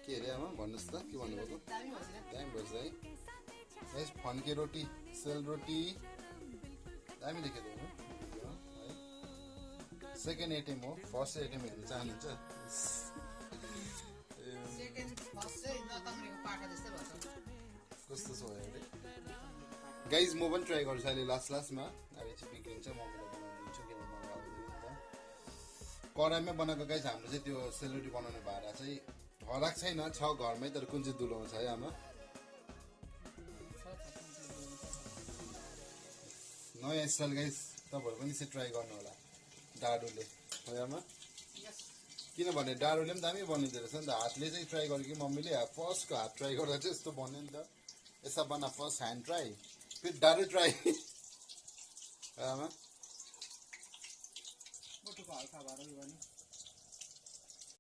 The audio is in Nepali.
के अरे आमा भन्नुहोस् त के भन्नुभएको दामी भएछ है गाइस फन्के रोटी सेल रोटी दामी देखेको है सेकेन्ड आइटम हो फर्स्ट आइटम हेर्न चाहनुहुन्छ कस्तो छ अरे गाइस म पनि ट्राई गर्छु अहिले लास्टमा अहिले चाहिँ बिग्रिन्छ मम्मीलाई बनाउनु दिन्छु किन मलाई आउँदैन नि त कराईमै बनाएको गाइस हाम्रो चाहिँ त्यो सेलरोटी बनाउने भाँडा चाहिँ हराएको छैन छ घरमै तर कुन चाहिँ दुलोमा छ है आमा नयाँ स्टाइल गाइस तपाईँहरू पनि चाहिँ ट्राई गर्नु होला डाडुले है आमा किनभने डाडुले पनि दामी बनिँदो रहेछ नि त हातले चाहिँ ट्राई गर्यो कि मम्मीले फर्स्टको हात ट्राई गर्दा चाहिँ यस्तो बन्यो नि त यसो बना फर्स्ट ह्यान्ड ट्राई फिर डाडु ट्राई आमा